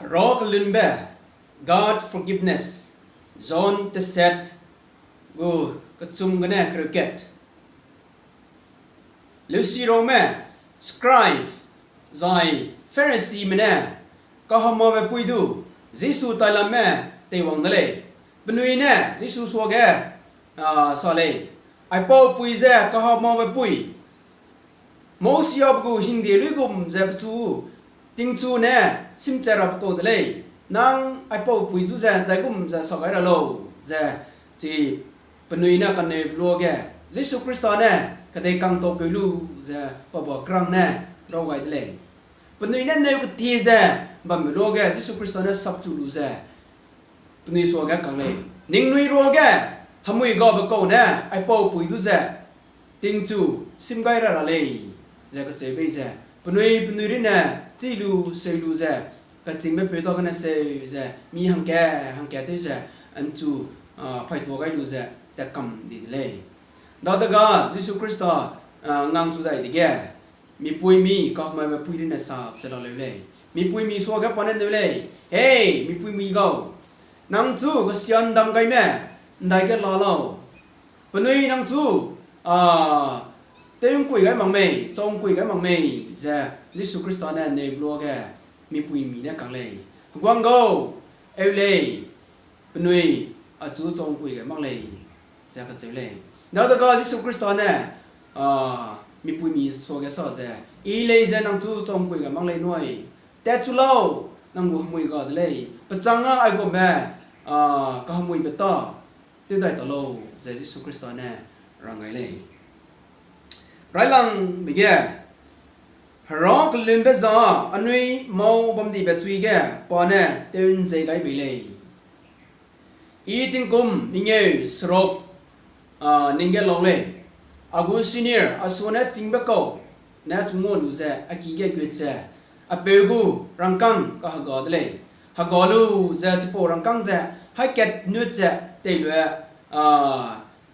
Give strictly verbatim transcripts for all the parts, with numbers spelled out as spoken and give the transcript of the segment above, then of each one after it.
Hera kelunbe, God forgiveness, John teset gu kechum gene kereukat. Leusiraume, scribe, zai Phariseeme ne kahamabe pui du Jisu tailamme teiwang de lei. Penui ne Jisu suage, a, sa lei, Aipau pui ze kahamabe pui, Mosiabe gu hingde luigum ze pechu tingchu ne simchat ra pe kau de lei. Nang aipau pui zu ze ndaigum ze sa gai ra lau, ze chi penui ne kaneu luage, Jisu Khrista ne kedei kangtaupeu lu ze pa ba kerang ne raw gai de lei. Penui ne neu ketie ze bambe luage Jisu Khrista ne sapchu lu ze penui suage kang lei. Ningnui ruage hemui gabe kau ne aipau pui du ze tingchu sim gai ra ra lei, ze kacheu bei ze, penui penui runne chî lu seu lu ze, kachingbe peu dagene seu ze, mi hangka hangka tew ze, anchu, a, paituâ gai lu ze tat kam di de lei. Dadege Jisu Khrista, a, ngangchu dai dege, mipuimi kahamaibe pui runne sap ze la leu lei. Mipuimi suage pa ne neu lei, Hei mipuimi gau, nang chu kesiandam gaime ’ndaige la lau. Penui nang chu, a, tew'ngkui gai mak mei, chau'ngkui gai mak mei, ze Jisu Khrista ne neu luage mipuimi ne kang lei. Heguang gau, eu lei, penui achu chau'ngkui gai mak lei, ze kacheu lei. Dadege Jisu Khrista ne, a, mipuimi suage sa ze, I lei ze nang chu chau'ngkui gai mak lei nui. Tatchu lau, nang gu hemui ga de lei. Pechâng â aigumbe, a, kahemuibe tâ tew dai ta lau, ze Jisu Khrista ne rang gai lei. Railangbe ge, Hera kelunbe zâ anui mâu bamdibe chui ge pa ne tew'nzei gai bei lei. I tingkum mengeu seruk, a, ning ge lau lei. A gu senior a sua ne chingbe kau ne chu ngua lu ze a ki ge gut ze, a peu gu rangkâng kahega de lei. Hega lu ze chipau rangkâng ze haî kat nut ze tei lu, a,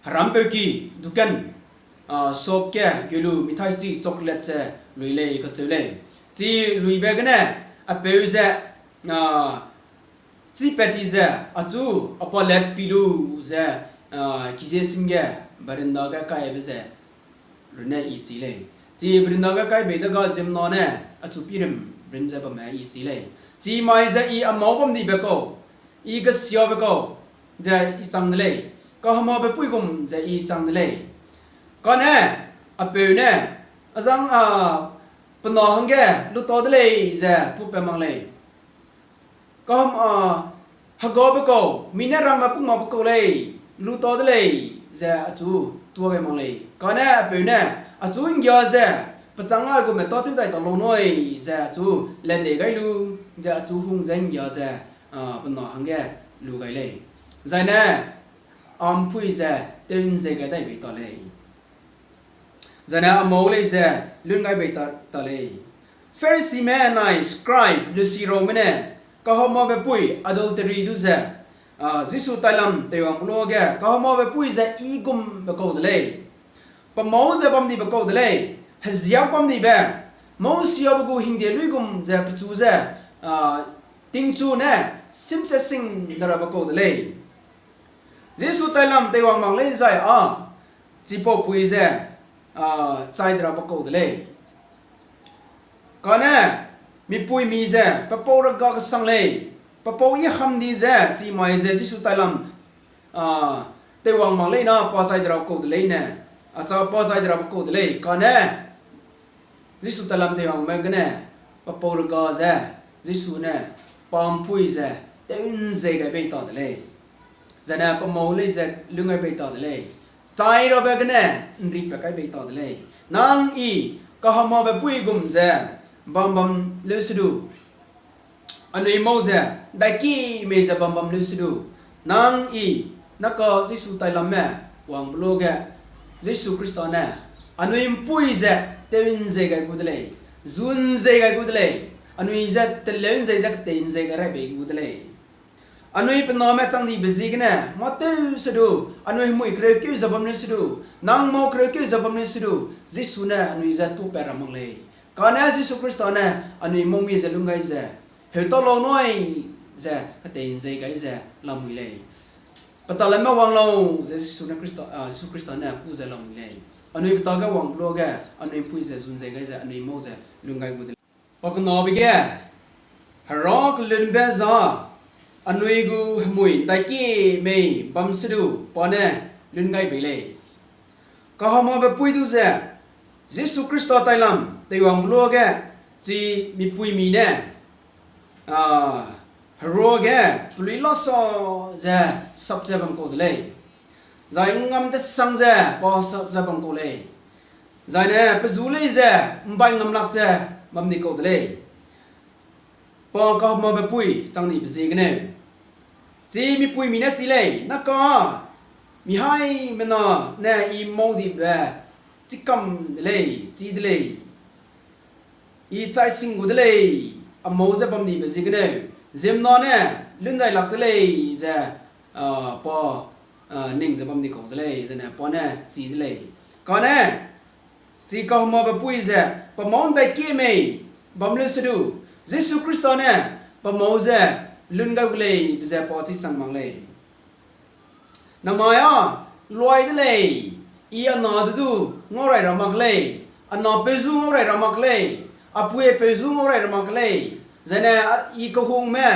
herampeu ki dukan, a, shop ge geu lu mithai chi chocolate ze lui lei kacheu lei. Chi luibe gene a peu ze, a, chîpat ti ze achu a pa let pi lu ze, a, kizie sim ge veranda ge kaibe ze runne i chi lei. Chi veranda ge kai bei dege ziemmena ne achu pirim rim ze bamme i chi lei. Chi mai ze I a mâu bamdibe kau, I kesiabe kau ze I chang de lei. Kahamabe pui gum ze I chang de lei. Kane a peu ne, Azang, a, pe na hangge lu tâ de lei, ze tupat mak lei. Kaham, a, hegabe kau, mi ne rangme pung makbe kau lei, lu tâ de lei, ze achu tuâ gai mak lei. Kane a peu ne, achu ’nggia ze, pechâng â aigumbe tâ tew dai ta lau nui, ze achu ledei gai lu, ze achu hung ze ’nggia ze, a, pe na hangge lu gai lei. Zai ne, a ’mpui ze tew'nzei gai dai bei ta lei. Zai ne a mâu lei ze lun gai bei ta, ta lei. Phariseeme nai scribe leusiraume ne kahamabe pui adultery du ze, a, Jisu tailam teiwangbe luage kahamabe pui ze I gumbe kau de lei. Pe mâu ze bamdibe kau de lei, heziak bamdibe, Mosiabe gu hingde luigum ze pechu ze, a, tingchu ne simchat sing de rabe kau de lei. Jisu tailam teiwang mak lei zai â, chipau pui ze, a, chai de rabe kau de lei. Kane mipuimi ze pe pau rega kesang lei, pe pau I ham di ze chi mai ze Jisu tailam, a, teiwang mak leine pa chai de rabe kau de leine, a, cha pa chai de rabe kau de lei. Kane Jisu tailam teiwangme gene pe pau rega ze Jisu ne pa ’mpui ze tew'nzei gai bei ta de lei. Zai ne pe mâu lei ze lun gai bei ta de lei. Chai rabe gene ’nripat kai bei ta de lei. Nang I kahamabe pui gum ze bam bam leusedu, anui mâu ze ’ndaiki mei ze bam bam leusedu, nang I naka Jisu tailamme wangbe luage, Jisu Khrista ne anui ’mpui ze tew'nzei gai gu de lei, zu'nzei gai gu de lei, anui je teleu'nzei ze ketei'nzei gai rai bei gu de lei. Anui pe name chang dibe ziegene mâ tew sedu, anui hemui kereukeu ze bam leusedu, nang mâu kereukeu ze bam leusedu, Jisu ne anui je tupat ra mak lei. Kane Jisu Khrista ne anui mâu mi ze lun gai ze Heu tau lau nui ze ketei ’nzei gai ze lamui lei. Pe talemme wang lau ze Jisu ne Khrista, ah, Jisu Khrista ne ku ze lamui lei. Anui pe tage wangbe luage, anui ’mpui ze zu ’nzei gai ze anui mau ze lun gai gu de lei. Pa kenabe ge, Hera kelunbe za, anui gu hemui ’ndaiki mei bam sedu pa ne lun gai bei lei. Kahamabe pui du ze, Jisu Khrista tailam teiwangbe luage, chi mipuimi ne, ah, heruage, pelui lasa ze sap ze bam kau de lei. Zai ngam desang ze pa sap ze bam kau lei. Zai ne pe zu lei ze, ’mbai ngam lak ze bam ni kau de lei. Pa kahamabe pui chang nibe ziegene, chi mipuimi ne chi lei, na ka, mi haimena ne i mau dibe, chi kam de lei, chi de lei. I chai sing gu de lei, a mau ze bam nibe ziegene, ziemmena ne lun dai lak de lei ze, ah, pa, ah, ning ze bam ni kau de lei, zene pa ne chi de lei. Kane, chi kahamabe pui ze, pe mau ’ndaiki mei bam le sedu, Jisu Khrista ne, pe mau ze, lun gai gu lei, be ze pa chi chang mak lei. Namai â, luai de lei, i a na de zu ngau rai ra mak lei, a napeu zu ngau rai ra mak lei, a puipeu zu ngau rai ra mak lei, zane a, i kehungme,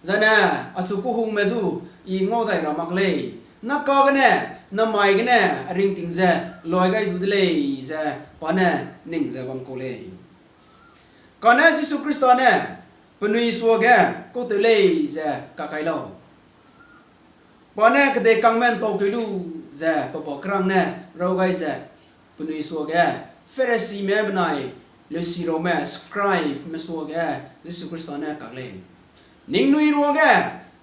zane achu kehungme zu i ngau dai ra mak lei, na ka gene, namai gene, a ringting ze, luai gai du de lei, ze pa ne ning ze bam kau lei. Kane Jisu Khrista ne, penui suage, kau tew lei ze kakai lau. Pa ne kedei kangme ’ntau keu lu ze pe ba kerang ne rau gai ze, penui suage, Pharisime benai, leusiraume, scribeme suage, Jisu Khrista ne kak lei. Ningnui ruage,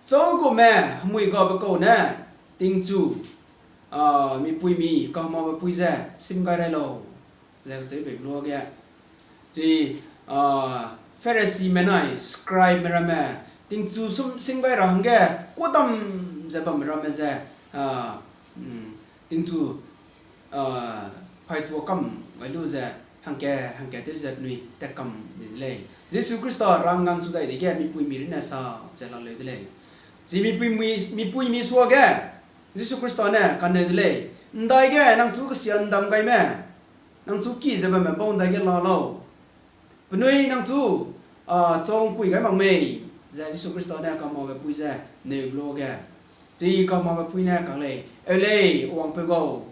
châugume hemui gabe kau ne, tingchu, ah, mipuimi, kahamabe pui ze, sim gai rai lau, ze kacheu bei luage. Chi, ah, Pharisime nai, scribeme ramme, tingchu sum sim gai ra hangge, kuadam ze bamme ramme ze, ah, mm, tingchu, ah, phaituâ kam gai lu ze, hangke, hangke tew ze penui tat kam di de lei. Jisu Khrista ranggang chu dai dege, mipuimi runne sa ze laleu de lei. Chi mipuimi, mipuimi suage, Jisu Khrista ne kaneu de lei. ’Ndaige nang chu kesia ’ndam gaime, nang chu ki ze bamme bau ’ndaige la lau. Penui nang chu, ah, chau ’ngkui gai mak mei, ze Jisu Khrista ne kahamabe pui ze neu luage. Chi kahamabe pui ne kak lei, eu lei, wangpeu gau,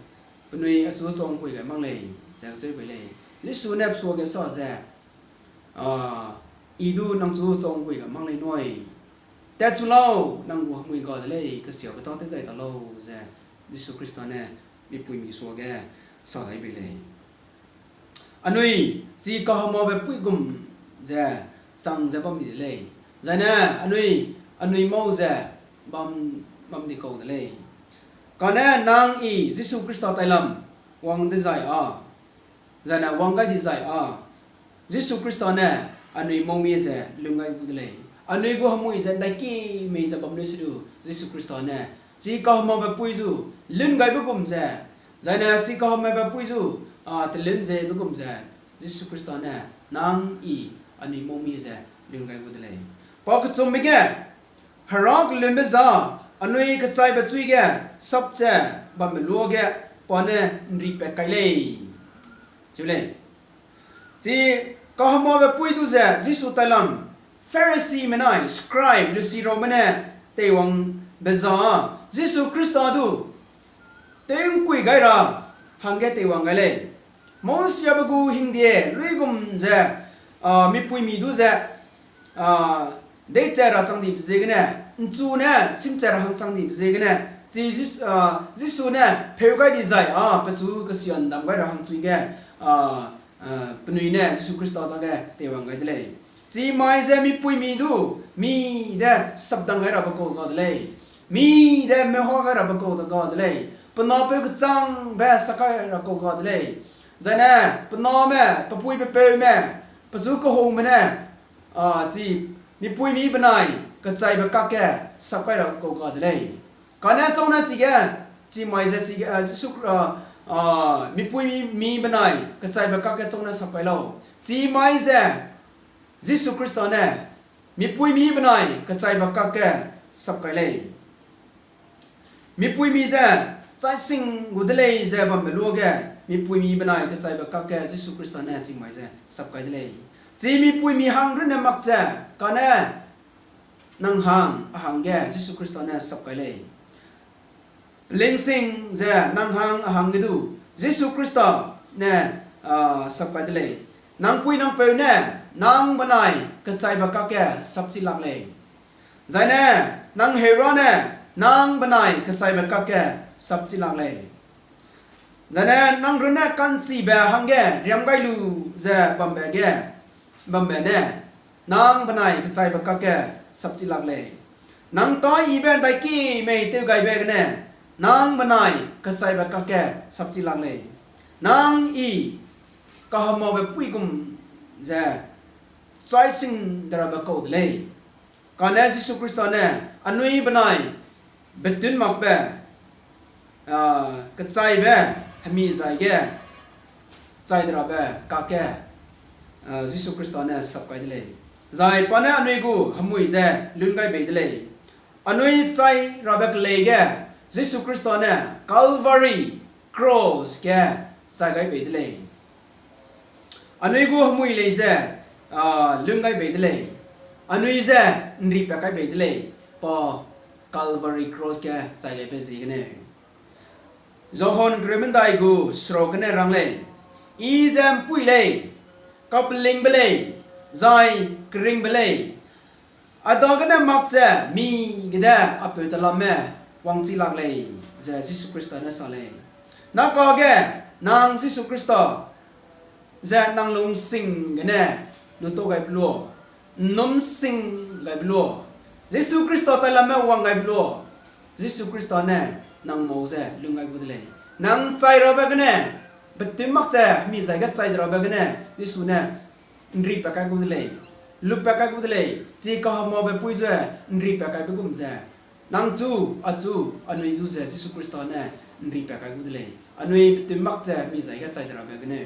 penui achu chau ’ngkui gai mak lei, ze kacheu bei lei. Jisu ne pe suage sa ze, ah, i du nang chu chau ’ngkui gai mak lei nui. Tatchu lau, nang gu hemui ga de lei, kesiabe tâ tew dai ta lau, ze Jisu Khrista ne mipuimi suage sa dai bei lei. Anui, chi kahamabe pui gum ze chang ze bam di de lei. Zaine anui, anui mau ze bam, bam di kau de lei. Kane nang i Jisu Khrista tailam wang dezai â, zaine wang gai dizai â, Jisu Khrista ne anui mau mi ze lun gai gu de lei. Anui gu hemui ze ’ndaiki mei ze bam lei sedu, Jisu Khrista ne chi kahamabe pui zu lun gaibe gum ze, zaine chi kahamabe pui zu, a, telun zebe gum ze, Jisu Khrista ne nang i anui mau mi ze lun gai gu de lei. Pa kechumbe ge, Hera kelunbe za, anui kechaibe chui ge, sap ze bambe luage, pa ne ’nripat kai lei. Cheu lei. Chi kahamabe pui du ze Jisu tailam, Pharisime nai, scribe, lusi raume ne teiwangbe za, Jisu Khrista du, tew'ngkui gai ra hangge teiwang gai lei. Mosiabe gu hingde luigum ze, a, mipuimi du ze, a, deichat ra chang dibe ziegene, ’nchu ne simchat ra hang chang dibe ziegene, chi Jis-, a, Jisu ne pheu gai dizai, a, pechu kesian dam gai ra hang chui ge, a, a, penui ne Jisu Khrista dage teiwang gai de lei. Chi mai ze mipuimi du, mi de sapdang gai rabe kau ga de lei. Mi de meuha gai rabe kau de ga de lei. Pe napeu kechangbe sak gai ra kau ga de lei. Zaine, pe name, pe pui pe peume, pechu kehungme ne, a, chi, mipuimi benai, kechaibe kakge, sap gai ra kau ga de lei. Kane chau ne chige, chi mai ze chige, a, Jisu, a, a, mipuimi, mi benai, kechaibe kakge chau ne sap gai lau. Chi mai ze, Jisu Khrista ne, Mipuimi benai kechaibe kakge sap kai lei. Mipuimi ze chai sing gu de lei ze bambe luage, mipuimi benai kechaibe kakge Jisu Khrista ne ching mai ze sap kai de lei. Chi mipuimi hang runne mak ze, kane nang hang a hangge Jisu Khrista ne sap kai lei. Pelingsing ze nang hang a hangge du Jisu Khrista ne, ah, sap kai de lei. Nang pui nang peu ne nang benai kechaibe kakge sapchi lak lei. Zaine nang heurâ ne nang benai kechaibe kakge sapchi lak lei. Zaine nang runne ka'nchibe hangge riam gai lu ze bambe ge, bambe ne nang benai kechaibe kakge sapchi lak lei. Nang tâ yibe ’ndaiki mei tew gaibe gene nang benai kechaibe kakge sapchi lak lei. Nang i kahemabe puî gum ze chai sing de rabe kau de lei. Kane Jisu Khrista ne anui benai betun makbe, ah, kechaibe hemi zai ge chai de rabe kakge, ah, Jisu Khrista ne sap kai de lei. Zai pa ne anui gu hemui ze lun gai bei de lei. Anui chai rabe kelei ge Jisu Khrista ne Calvary Cross ge chai gai bei de lei. Anui gu hemui lei ze, ah, lun gai bei de lei. Anui ze ’nripat kai bei de lei. Pa Calvary Cross ge chai gaibe ziegene. John kereu medai gu seruk gene rang lei. I ze ’mpuî lei, kapelingbe lei, zai keringbe lei. A dagene mak ze mi gede a peu telamme wangchi lak lei, ze Jisu Khrista ne sa lei. Nakage nang Jisu Khrista ze nang lungsing gene lutau gaibe luo, ’nnum sing gaibe luo, Jisu Khrista tailamme wang gaibe luo, Jisu Khrista ne nang mau ze lun gai gu de lei. Nang chai rabe gene, betun mak ze mi zai ge chai de rabe gene, Jisu ne ’nripat kai gu de lei, lupat kai gu de lei, chi kahemabe puî ze ’nripat kaibe gum ze, nang chu, achu, anui zu ze Jisu Khrista ne ’nripat kai gu de lei. Anui betun mak ze mi zai ge chai de rabe gene,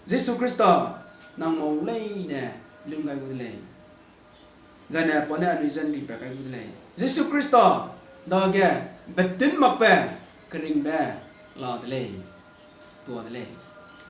Jisu Khrista nang mau leine lun gai gu de lei. Zaine pa ne anui ze ’nripat kai gu de lei. Jisu Khrista dage betun makbe keringbe la de lei, tua de lei.